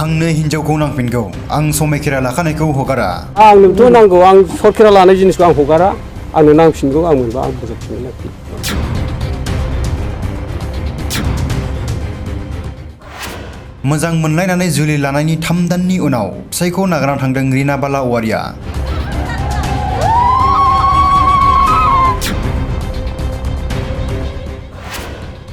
आंनो हिन्जावखौ नांफिनगौ आं समायखेरा लाखानायखौ हगारा आंनोथ' नांगौ आं सरखेरा लानाय जिनिसखौ आं हगारा आंनो नांफिनगौ आं मोनबा आं बोजबफिनगोन आरोखि मोजां मोनलायनानै जुलि लानायनि 3 दाननि उनाव फिसायखौ नागारना थांदों रिना बाला औवारिया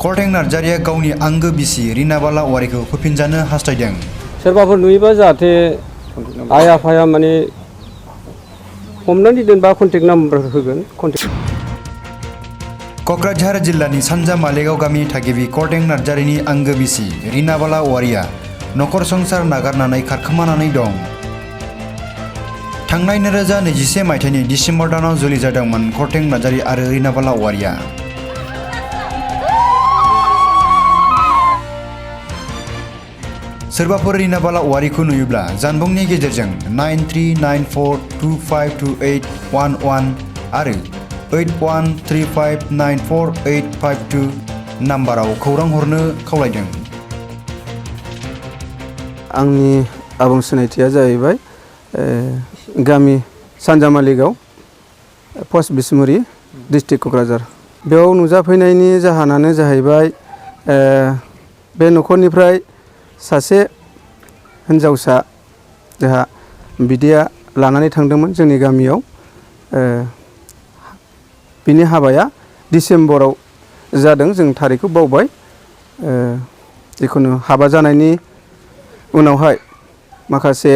कलटें नार्जारिया गावनि आंगो बिसि रिना बाला औवारिखौ फैफिनजानो हास्थायदों सोरबाफोर नुयोबा जाहाथे आइ आफाया माने हमनानै दोनबा कन्टेक्ट नाम्बार होगोन क'क्राझार जिल्लानि सानजा मालेगाव गामिनि थागिबि कलटें नार्जारिनि आंगो बिसि रिना बाला औवारिया नखर संसार नागारनानै खारखोमानानै दं थांनाय 2021 मायथाइनि डिसेम्बर दानाव जुलि जादोंमोन कलटें नार्जारि आरो रिना बाला औवारिया सोरबाफोर रिना बाला औवारिखौ नुयोब्ला जानबुंनि गेजेरजों 9394252811 आरो 8135948552 नाम्बाराव खौरां हरनो खावलायदों आंनि आबुं सिनायथिया जाहैबाय गामि सानजा मालिगाव पस्ट बिसमुरि डिस्ट्रिक्ट क'क्राझार बेयाव नुजाफैनायनि जाहोनानो जाहैबाय बे न'खरनिफ्राय सासे हिन्जावसा जोंहा बिदाया लानानै थांदोंमोन जोंनि गामियाव बिनि हाबाया डिसेम्बराव जादों जों थारिखखौ बावबाय जिखुनु हाबा जानायनि उनावहाय माखासे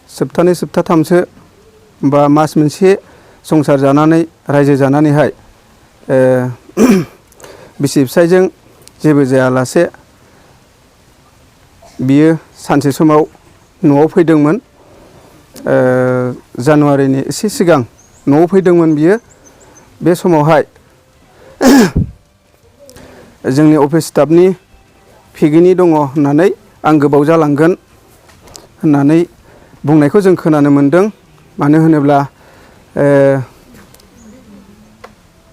सप्तानै सप्ताथामसो बा मास मोनसे संसार जानानै रायजो जानानैहाय बिसि फिसायजों जेबो जायालासे बियो सानसे समाव न'आव फैदोंमोन जानुवारिनि एसे सिगां न'आव फैदोंमोन बियो बे समावहाय जोंनि अफिस स्टाफनि पिकनिक दङ होननानै आं गोबाव जालांगोन होननानै बुंनायखौ जों खोनानो मोनदों मानो होनोब्ला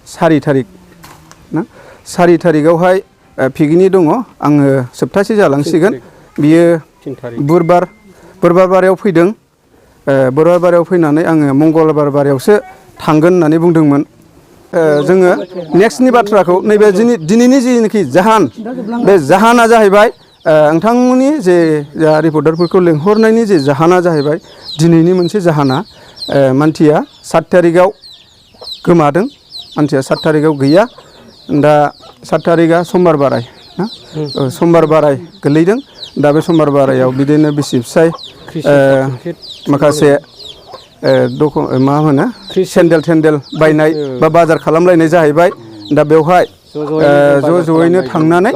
4 थारिख ना 4 थारिखआवहाय पिकनिक दङ आङो सप्तासे जालांसिगोन बियो बुधबार बारायाव फैदों बुधबार बारायाव फैनानै आङो मंगलबार बारायावसो थांगोन होननानै बुंदोंमोन जोङो नेक्स्टनि बाथ्राखौ नैबे दिनैनि जिनोखि जाहोन बे जाहोना जाहैबाय नोंथांमोननि जे रिपर्टारफोरखौ लेंहरनायनि जे जाहोना जाहैबाय दिनैनि मोनसे जाहोना मानसिया 7 थारिखआव गोमादों मानसिया 7 थारिखआव गैया दा 7 थारिखआ समबार बाराय ना समबार बाराय गोलैदों दा बे समबार बारायाव बिदिनो बिसि फिसाय माखासे मा होनो सेन्देल बायनाय बा बाजार खालामलायनाय जाहैबाय दा बेवहाय ज'यैनो थांनानै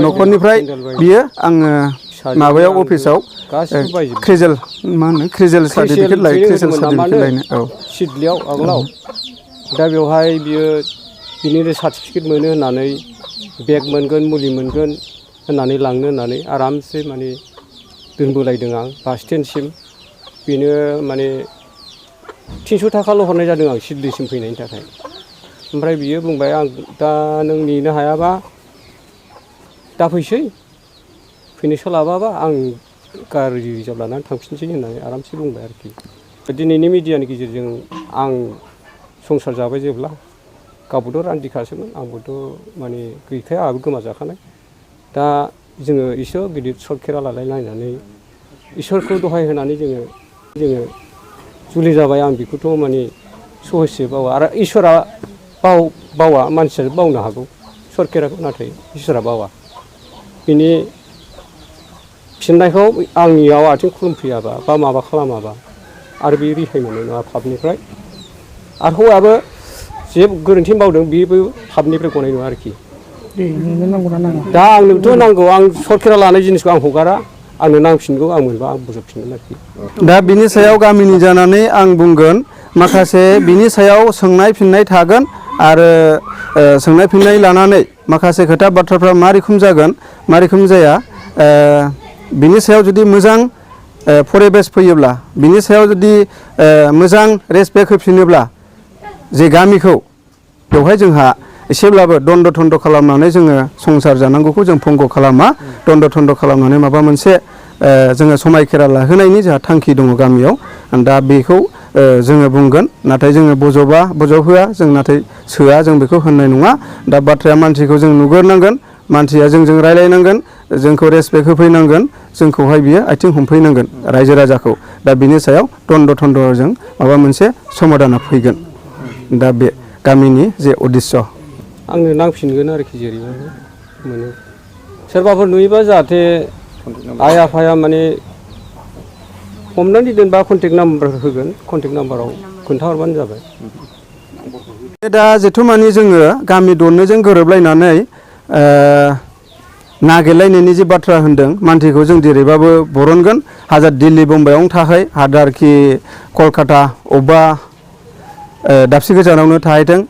न'खरनिफ्राय बियो आङो माबायाव अफिसाव क्रिजेल मा होनो क्रिजेल सार्टिफिकेट लायनो औ सिडलियाव आगोलाव दा बेवहाय बियो बिनिनो सार्टिफिकेट मोनो होननानै बेग मोनगोन मुलि मोनगोन होननानै लांनो होननानै आरामसे माने दोनबोलायदों आं बास स्टेन्डसिम बेनो माने 300 थाखाल' हरनाय जादों आं सिडलिसिम फैनायनि थाखाय ओमफ्राय बियो बुंबाय आं दा नों नेनो हायाबा दा फैनो सोलाबाबा आं गारि रिजार्भ लानानै थांफिनसै होननानै आरामसे बुंबाय आरोखि दिनैनि मिडियानि गेजेरजों आं संसार जाबाय जेब्ला गावबोथ' रान्दिखासोमोन आंबोथ' माने गैखाया आंहाबो गोमाजाखानाय दा जोङो इसोर गिदिर सरखेरा लालायलायनानै इसोरखौ दहाय होनानै जोङो जुलि जाबाय आं बेखौथ' माने सहजै बावा आरो इसोरा बावा मानसिया बावनो हागौ सरखेराखौ नाथाय इसोरा बावा बिनि फिननायखौ आंनियाव आथिं खुलुमफैयाबा बा माबा खालामाबा आरो बे रेहाय मोननाय नङा पापनिफ्राय आरो हौवायाबो जे गोरोन्थि मावदों बेबो पापनिफ्राय गनाय नङा आरोखि दा आंनोथ' नांगौ आं सरखेरा लानाय जिनिसखौ आं हगारा आंनो नांफिनगौ आं मोनबा आं बोजबफिनगोन आरोखि दा बिनि सायाव गामिनि जानानै आं बुंगोन माखासे बिनि सायाव सोंनाय फिननाय थागोन आरो सोंनाय फिननाय लानानै माखासे खोथा बाथ्राफ्रा मा रोखोम जागोन मा रोखोम जाया बिनि सायाव जुदि मोजां फरिबेस फैयोब्ला बिनि सायाव जुदि मोजां रेसपेक्ट होफिनोब्ला जे गामिखौ बेवहाय जोंहा एसेब्लाबो दन्द थन्द खालामनानै जोङो संसार जानांगौखौ जों भंग खालामा दन्द थन्द खालामनानै माबा मोनसे जोङो समायखेरा लाहोनायनि जोंहा थांखि दङ गामियाव दा बेखौ जोङो बुंगोन नाथाय जोङो बजबहोआ जों नाथाय सोआ जों बेखौ होननाय नङा दा बाथ्राया मानसिखौ जों नुगोरनांगोन मानसिया जोंजों रायलायनांगोन जोंखौ रेसपेक्ट होफैनांगोन जोंखौहाय बियो आथिं हमफैनांगोन रायजो राजाखौ दा बिनि सायाव दन्द थन्दजों माबा मोनसे समाधाना फैगोन दा बे गामिनि जे उद्देश्य आंनो नांफिनगोन आरोखि जेरैबाबो मोनो सोरबाफोर नुयोबा जाहाथे आइ आफाया माने हमनानै दोनबा कन्टेक्ट नाम्बार होगोन कन्टेक्ट नाम्बाराव खोन्थाहरबानो जाबाय दा जेथुमानि जोङो गामि दरनैजों गोरोबलायनानै नागिरलायनायनि जे बाथ्रा होनदों मानसिखौ जों जेरैबाबो बरनगोन हाजार दिल्ली बम्बाइआवनो थाहै हाजारखि कलकाता अबेबा दाबसे गोजानावनो थाहैथों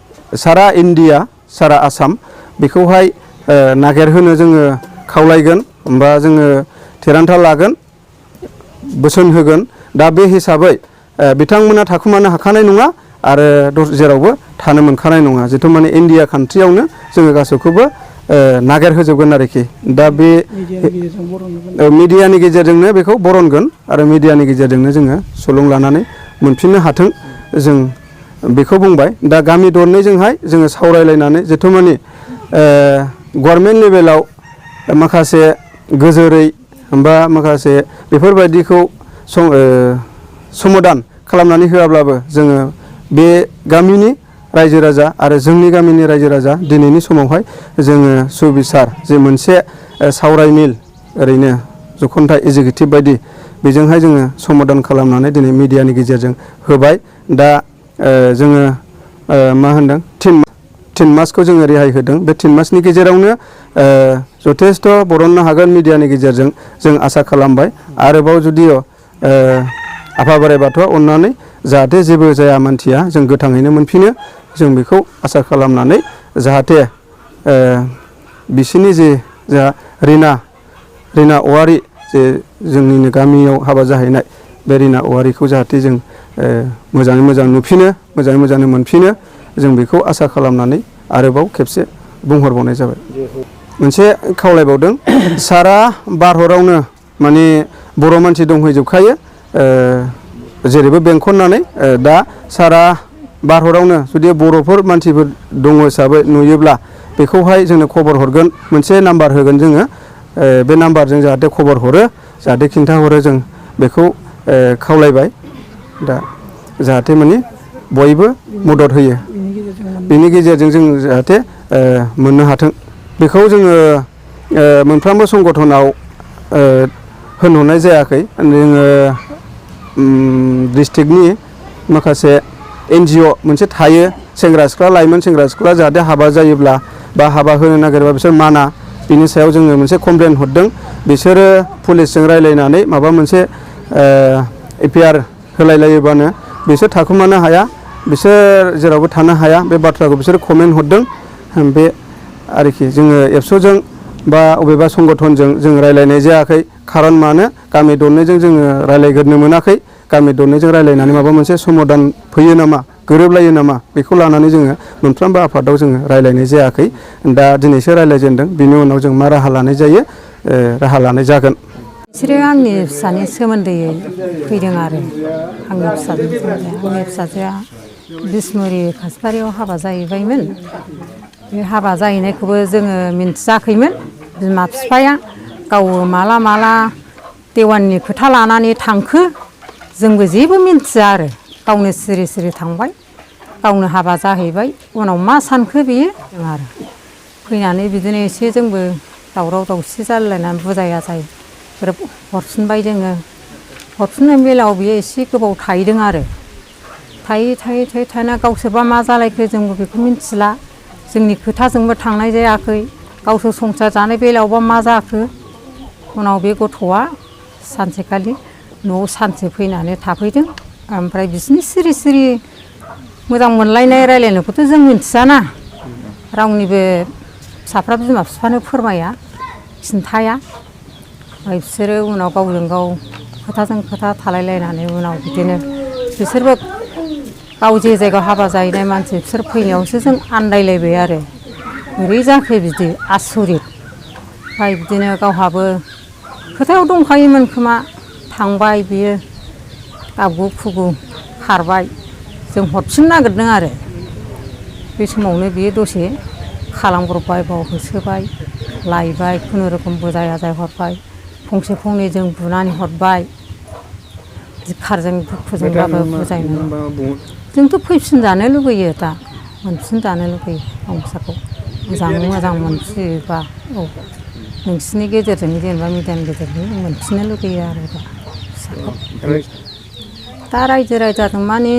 सारा इन्डिया सारा आसाम बेखौहाय नागिरहोनो जोङो खावलायगोन बा जोङो थिरांथा लागोन बोसोन होगोन दा बे हिसाबै बिथांमोना थाखुमानो हाखानाय नङा आरो जेरावबो थानो मोनखानाय नङा जिथु माने इन्डिया कान्ट्रियावनो जोङो गासैखौबो नागिरहोजोबगोन आरोखि दा बे मिडियानि गेजेरजोंनो बेखौ बरनगोन आरो मिडियानि गेजेरजोंनो जोङो सुलुं लानानै मोनफिननो हाथों जों बेखौ बुंबाय दा गामि दरनैजोंहाय जोङो सावरायलायनानै जिथुमानि गभर्नमेन्ट लेभेलाव माखासे गोजोरै बा माखासे बेफोरबायदिखौ समाधान खालामनानै होआब्लाबो जोङो बे गामिनि रायजो राजा आरो जोंनि गामिनि रायजो राजा दिनैनि समावहाय जोङो सुबिसार जे मोनसे सावराय मेल ओरैनो जख'न्थाइ एजिकिउटिभ बायदि बेजोंहाय जोङो समाधान खालामनानै दिनै मिडियानि गेजेरजों होबाय दा जोङो मा होनदों 3 मासखौ जोङो रेहाय होदों बे 3 मासनि गेजेरावनो जथेस्थ' बरननो हागोन मिडियानि गेजेरजों जों आसा खालामबाय आरोबाव जुदिअ आफा बोराइ बाथौआ अननानै जाहाथे जेबो जाया मानसिया जों गोथाङैनो मोनफिनो जों बेखौ आसा खालामनानै जाहाथे बिसोरनि जे जा रिना औवारि जे जोंनिनो गामियाव हाबा जाहैनाय बे रिना औवारिखौ जाहाथे जों मोजाङै मोजां नुफिनो मोजाङै मोजां मोनफिनो जों बेखौ आसा खालामनानै आरोबाव खेबसे बुंहरबावनाय जाबाय मोनसे खावलायबावदों सारा भारतावनो माने बर' मानसि दंहैजोबखायो जेरैबो बेंखननानै दा सारा भारतावनो जुदि बर'फोर मानसिफोर दङ हिसाबै नुयोब्ला बेखौहाय जोंनो खबर हरगोन मोनसे नाम्बार होगोन जोङो बे नाम्बारजों जाहाथे खबर हरो जाहाथे खिन्थाहरो जों बेखौ खावलायबाय दा जाहाथे माने बयबो मदद होयो बेनि गेजेरजों जों जाहाथे मोननो हाथों बेखौ जोङो मोनफ्रोमबो संगठनाव होनहरनाय जायाखै जोङो डिस्ट्रिक्टनि माखासे NGO मोनसे थायो सेंग्रा सिख्ला लाइमोन सेंग्रा सिख्ला जाहाथे हाबा जायोब्ला बा हाबा होनो नागिरबा बिसोर माना बिनि सायाव जोङो मोनसे कमप्लेन हरदों बिसोरो पुलिसजों रायलायनानै माबा मोनसे FIR होलायलायोबानो बिसोर थाखुमानो हाया बिसोर जेरावबो थानो हाया बे बाथ्राखौ बिसोर कमेन्ट हरदों बे आरोखि जोङो एबसुजों बा अबेबा संगठनजों जों रायलायनाय जायाखै खारन मानो गामि दरनैजों जोङो रायलायग्रोनो मोनाखै गामि दरनैजों रायलायनानै माबा मोनसे समाधान फैयो नामा गोरोबलायो नामा बेखौ लानानै जोङो मोनफ्रोमबो आफादाव जोङो रायलायनाय जायाखै दा दिनैसो रायलायजेनदों बिनि उनाव जों मा राहा लानाय जायो राहा लानाय जागोन बिसोरो आंनि फिसानि सोमोन्दैयै फैदों आरो आंनि फिसाजोआ बिसमुरि कासबारियाव हाबा जाहैबायमोन बे हाबा जाहैनायखौबो जोङो मिन्थियाखैमोन बिमा बिफाया गाव माला देवाननि खोथा लानानै थांखो जोंबो जेबो मिन्थिया आरो गावनो सिरि सिरि थांबाय गावनो हाबा जाहैबाय उनाव मा सानखो बेयो आरो फैनानै बिदिनो एसे जोंबो दावराव दावसि जालायनानै बुजाया जायो ग्रोब हरफिनबाय जोङो हरफिननाय बेलायाव बियो एसे गोबाव थाहैदों आरो थायै थाना गावसोरबा मा जालायखो जोंबो बेखौ मिन्थिला जोंनि खोथाजोंबो थांनाय जायाखै गावसोर संसार जानाय बेलायावबा मा जाखो उनाव बे गथ'आ सानसेखालि न'आव सानसे फैनानै थाफैदों ओमफ्राय बिसोरनि सिरि सिरि मोजां मोनलायनाय रायलायनायखौथ' जों मिन्थियाना रावनिबो फिसाफ्रा बिमा बिफानो फोरमाया खिन्थाया बिसोरो उनाव गावजों गाव खोथाजों खोथा थालायलायनानै उनाव बिदिनो बिसोरबो गाव जे जायगायाव हाबा जाहैनाय मानसि बिसोर फैनायावसो जों आन्दायलायबाय आरो बोरै जाखो बिदि आसरित। ओमफ्राय बिदिनो गावहाबो खोथायाव दंखायोमोन खोमा थांबाय बियो गाबगु खुगु खारबाय जों हरफिननो नागिरदों आरो बे समावनो बियो दसे खालामब्रबबाय बाव होसोबाय लायबाय खुनुरुखुम बुजाय आजाय हरबाय फंसे फंनै जों बुनानै हरबाय धिक्कारजों दुखुजोंबाबो बुजायनानै जोंथ' फैफिनजानो लुगैयो दा मोनफिनजानो लुगैयो आं फिसाखौ मोजाङै मोजां मोनफिनोबा औ नोंसिनि गेजेरजों जेनेबा मिडियानि गेजेरजों मोनफिननो लुगैयो आरो दा फिसाखौ दा रायजो राजाजों माने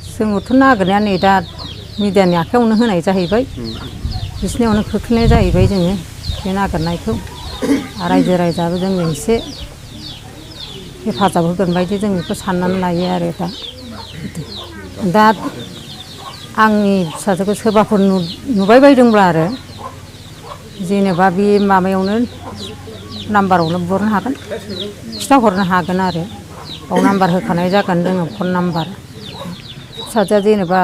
जोंबोथ' नागिरनाया नै दा मिडियानि आखायावनो होनाय जाहैबाय बिसिनियावनो खोख्लैनाय जाहैबाय जोङो बे नागिरनायखौ रायजो राजाबो जोंनो एसे हेफाजाब होगोन बायदि जों बेखौ साननानै लायो आरो दा आंनि फिसाजोखौ सोरबाफोर नुबाय बायदोंब्ला आरो जेनेबा बे माबायावनो नाम्बारावनो बुहरनो हागोन खिथाहरनो हागोन आरो बाव नाम्बार होखानाय जागोन जोङो फन नाम्बार फिसाजोआ जेनेबा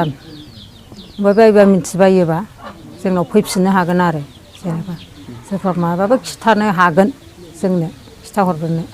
नुबाय बायोबा मिथिबायोबा जोंनाव फैफिननो हागोन आरो जेनेबा सोरबा माबाबाबो खिथानो हागोन जोंनो खिथाहरग्रोनो